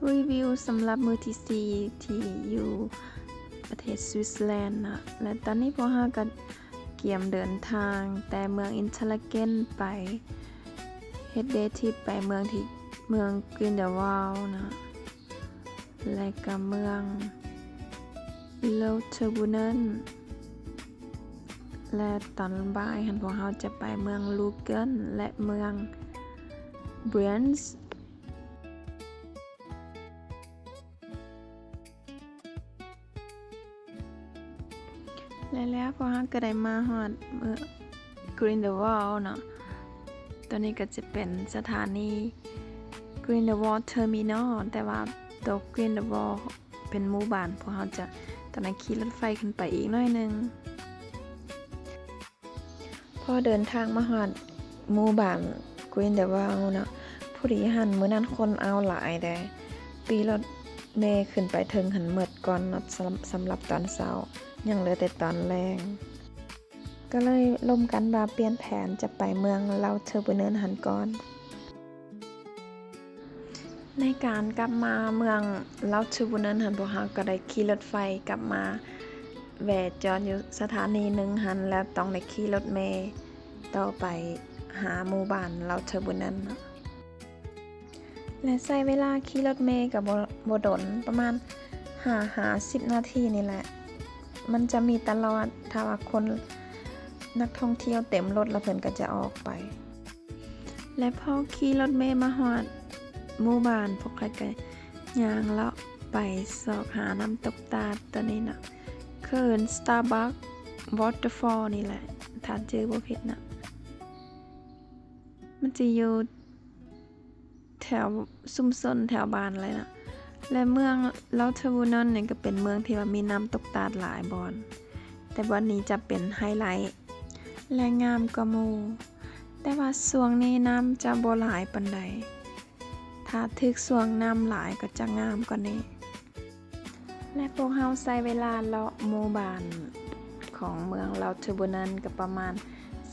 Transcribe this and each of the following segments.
ຣີວິວສຳລັບມື້ທີສີ່ ທີ່ຢູ່ປະເທດສະວິດເຊີແລນເນາະ ແລະ ຕອນນີ້ພວກເຮົາກໍກຽມເດີນທາງແຕ່ເມືອງອິນເຕີລາເກນໄປ ເຮັດເດທຣິບໄປເມືອງທີ່ ເມືອງກຣິນເດວາລເນາະ ແລະ ກໍເມືອງເລວເທີບູເນີນ ແລະ ຕອນບ່າຍຫັ້ນພວກເຮົາຈະໄປເມືອງລູເກີນ ແລະ ເມືອງບຣຽນ ແລະ ແລ້ວພວກເຮົາກໍໄດ້ມາຮອດເມືອງກຣິນເດວາລເນາະ. ຕົວນີ້ກໍຈະເປັນສະຖານີກຣິນເດວາລເທີມີນໍ ແຕ່ວ່າໂຕກຣິນເດວາລເປັນໝູ່ບ້ານ ພວກເຮົາຈະຕ້ອງໄດ້ຂີ່ລົດໄຟຂຶ້ນໄປອີກໜ້ອຍໜຶ່ງ. ພໍເດີນທາງມາຮອດໝູ່ບ້ານກຣີນເດວາລເນາະ ພໍດີຫັ້ນ ມື້ນັ້ນຄົນເອົາຫຼາຍເດ້ ປີ້ລົດເມຂຶ້ນໄປເທິງຫັ້ນໝົດກ່ອນເນາະ ສຳ ສຳລັບຕອນເຊົ້າ ຍັງເຫຼືອແຕ່ຕອນແລງ ກໍເລີຍລົມກັນວ່າປ່ຽນແຜນຈະໄປເມືອງເລວເທີບູເນີນຫັ້ນກ່ອນ. ໃນການກັບມາເມືອງເລວເທີບູເນີນຫັ້ນ ພວກເຮົາກໍໄດ້ຂີ່ລົດໄຟກັບມາແວ່ຈອດຢູ່ສະຖານີໜຶ່ງຫັ້ນ ແລ້ວຕ້ອງໄດ້ຂີ່ລົດເມຕໍ່ໄປຫາໝູ່ບ້ານເລວເທີບູເນີນເນາະ ແລະ ໃຊ້ເວລາຂີ່ລົດເມກໍບໍ່ ບໍ່ດົນ ປະມານຫ້າຫາສິບນາທີນີ້ແຫຼະ ມັນຈະມີຕະຫຼອດ ຖ້າວ່າຄົນ ນັກທ່ອງທ່ຽວເຕັມລົດແລ້ວເພິ່ນກໍຈະອອກໄປ. ແລະ ພໍຂີ່ລົດເມມາຮອດໝູ່ບ້ານ ພວກຂ້ອຍກໍຍ່າງເລາະໄປຊອກຫານ້ຳຕົກຕາດຕົວນີ້ເນາະ ເຂື່ອນ Starbuck Waterfall ນີ້ແຫຼະ ຖ້າຈື່ບໍ່ຜິດເນາະ ມັນຈະຢູ່ແຖວຊຸມຊົນແຖວບ້ານເລີຍເນາະ ແລະ ເມືອງເລວເທີບູເນີນນີ້ກໍເປັນເມືອງທີ່ວ່າມີນ້ຳຕົກຕາດຫຼາຍບ່ອນ ແຕ່ບ່ອນນີ້ຈະເປັນໄຮໄລ ແລະ ງາມກວ່າໝູ່ ແຕ່ວ່າຊ່ວງນີ້ນ້ຳຈະບໍ່ຫຼາຍປານໃດ ຖ້າຖືກຊ່ວງນ້ຳຫຼາຍກໍຈະງາມກວ່ານີ້ ແລະ ພວກເຮົາໃຊ້ເວລາເລາະໝູ່ບ້ານຂອງເມືອງເລວເທີບູເນີນກໍປະມານ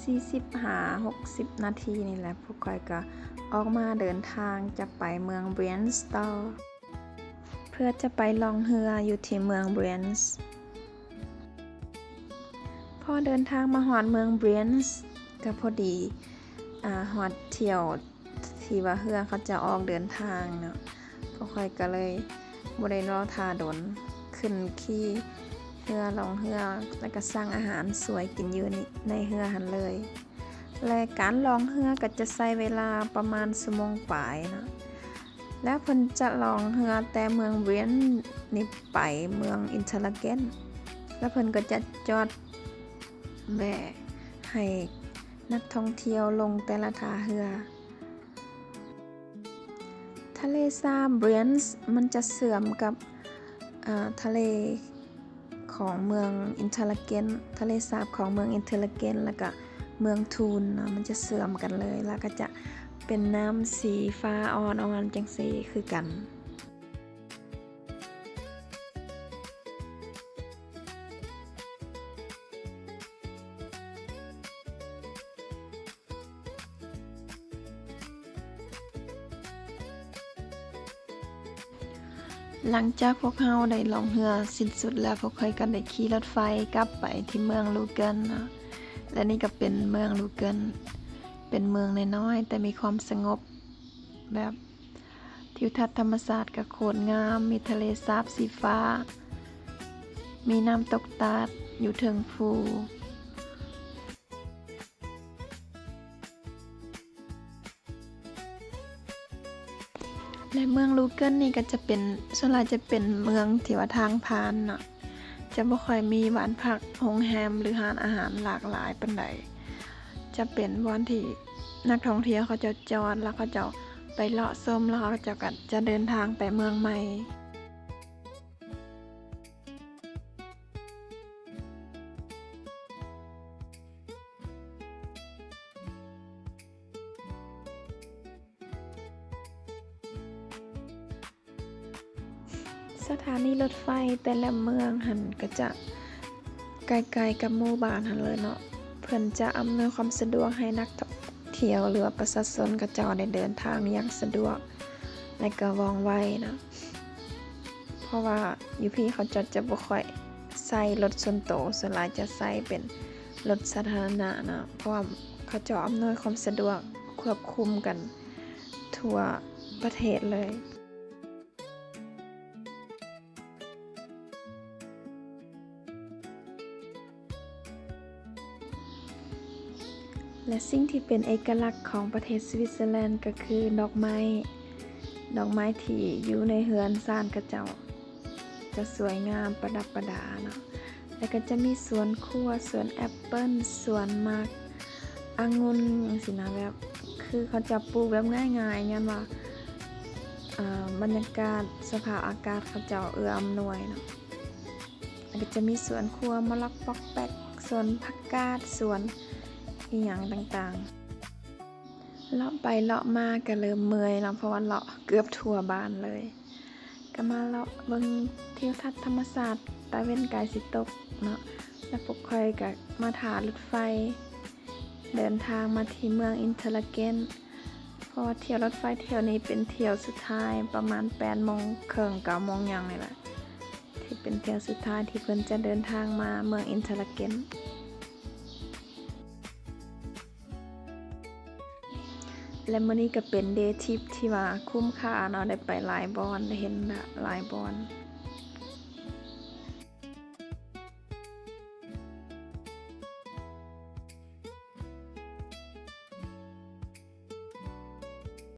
ສີ່ສິບຫາຫົກສິບນາທີນີ້ແຫຼະ ພວກຂ້ອຍກໍອອກມາເດີນທາງຈະໄປເມືອງບຣຽນສະຕໍ ເພື່ອຈະໄປລ່ອງເຮືອຢູ່ທີ່ເມືອງບຣຽນ. ພໍເດີນທາງມາຮອດເມືອງບຣຽນ ກໍພໍດີ ອາ ຮອດທ່ຽວທີ່ວ່າເຮືອເຂົາເຈົ້າອອກເດີນທາງເນາະ ພວກຂ້ອຍກໍເລີຍບໍ່ໄດ້ລໍຖ້າດົນ ຂຶ້ນຂີ່ເຮືອລ່ອງເຮືອ ແລ້ວກໍສັ່ງອາຫານສວຍກິນຢູ່ໃນເຮືອຫັ້ນເລີຍ. ແລະ ການລ່ອງເຮືອກໍຈະໃຊ້ເວລາປະມານຊົ່ວໂມງປາຍເນາະ ແລ້ວເພິ່ນຈະລ່ອງເຮືອແຕ່ເມືອງບຣຽນນີ້ໄປເມືອງອິນເຕີລາເກນ ແລ້ວເພິ່ນກໍຈະຈອດແວ່ໃຫ້ນັກທ່ອງທ່ຽວລົງແຕ່ລະທ່າເຮືອ. ທະເລສາບບຣຽນມັນຈະເຊື່ອມກັບ ອາ ທະເລ ຂອງເມືອງອິນເຕີລາເກນ ທະເລສາບຂອງເມືອງອິນເຕີລາເກນ ແລ້ວກະເມືອງທູນເນາະ ມັນຈະເຊື່ອມກັນເລີຍ ແລ້ວກະຈະເປັນນ້ຳສີຟ້າອ່ອນໆ ຈັ່ງຊີ້ຄືກັນ. ຫຼັງຈາກພວກເຮົາໄດ້ລ່ອງເຮືອສິ້ນສຸດແລ້ວ, ພວກຂ້ອຍກໍໄດ້ຂີ່ລົດໄຟກັບໄປທີ່ເມືອງລູເກີນເນາະ. ແລະ ນີ້ກໍເປັນເມືອງລູເກີນ, ເປັນເມືອງນ້ອຍໆ ແຕ່ມີຄວາມສະຫງົບ, ແບບທິວທັດທຳມະຊາດກໍໂຄດງາມ, ມີທະເລສາບສີຟ້າ, ມີນ້ຳຕົກຕາດຢູ່ເທິງພູ. ແລະ ເມືອງລູເກີນນີ້ກໍຈະເປັນ, ສ່ວນຫຼາຍຈະເປັນເມືອງທີ່ວ່າທາງຜ່ານເນາະ, ຈະບໍ່ຄ່ອຍມີບ້ານພັກ, ໂຮງແຮມ ຫຼື ຮ້ານອາຫານຫຼາກຫຼາຍປານໃດ. ຈະເປັນບ່ອນທີ່ນັກທ່ອງທ່ຽວເຂົາເຈົ້າຈອດ ແລ້ວເຂົາເຈົ້າໄປເລາະຊົມ ແລ້ວເຂົາເຈົ້າກໍຈະເດີນທາງໄປເມືອງໃໝ່. ສະຖານີລົດໄຟແຕ່ລະເມືອງຫັ້ນກໍຈະໃກ້ໆກັບໝູ່ບ້ານຫັ້ນເລີຍເນາະ. ເພິ່ນຈະອຳນວຍຄວາມສະດວກໃຫ້ນັກທ່ອງທ່ຽວ ຫຼືວ່າປະຊາຊົນເຂົາເຈົ້າໄດ້ເດີນທາງຢ່າງສະດວກ. ແລະກໍວ່ອງໄວເນາະ ເພາະວ່າຢູ່ພີ້ເຂົາເຈົ້າຈະບໍ່ຄ່ອຍໃຊ້ລົດສ່ວນໂຕ ສ່ວນຫຼາຍຈະໃຊ້ເປັນລົດສາທາລະນະເນາະ ເພາະວ່າເຂົາເຈົ້າອຳນວຍຄວາມສະດວກ ຄວບຄຸມກັນທົ່ວປະເທດເລີຍ. ແລະສິ່ງທີ່ເປັນເອກະລັກຂອງປະເທດສະວິດເຊີແລນກໍຄືດອກໄມ້ ດອກໄມ້ທີ່ຢູ່ໃນເຮືອນຊານເຂົາເຈົ້າ ຈະສວຍງາມປະດັບປະດາເນາະ ແລະກໍຈະມີສວນຄົວ ສວນແອັບເປິ້ນ ສວນໝາກອະງຸ່ນຈັ່ງຊີ້ນະ ແບບຄືເຂົາເຈົ້າປູກແບບງ່າຍໆ ຍ້ອນວ່າ ອ່າ ບັນຍາກາດສະພາບອາກາດເຂົາເຈົ້າເອື້ອອຳນວຍເນາະ ແລ້ວກໍຈະມີສວນຄົວມະລັກປອກແປກ ສວນຜັກກາດ ສວນອີ່ຫຍັງຕ່າງໆ ເລາະໄປເລາະມາກໍເລີ່ມເມື່ອຍແລ້ວ ເພາະວ່າເລາະເກືອບທົ່ວບ້ານເລີຍ ກໍມາເລາະເບິ່ງທິວທັດທຳມະຊາດ ຕາເວັນໃກ້ຊິຕົກເນາະ ແລ້ວພວກຂ້ອຍກໍມາຖ້າລົດໄຟ ເດີນທາງມາທີ່ເມືອງອິນເທີລາເກັນ ເພາະວ່າຖ້ຽວລົດໄຟຖ້ຽວນີ້ເປັນຖ້ຽວສຸດທ້າຍ ປະມານແປດໂມງເຄິ່ງ ເກົ້າໂມງຫຍັງນີ້ແຫຼະ ທີ່ເປັນຖ້ຽວສຸດທ້າຍທີ່ເພິ່ນຈະເດີນທາງມາເມືອງອິນເທີລາເກັນ ແລະມື້ນີ້ກໍເປັນເດທຣິບທີ່ວ່າຄຸ້ມຄ່າເນາະ ໄດ້ໄປຫຼາຍບ່ອນ ໄດ້ເຫັນຫຼາຍບ່ອນ.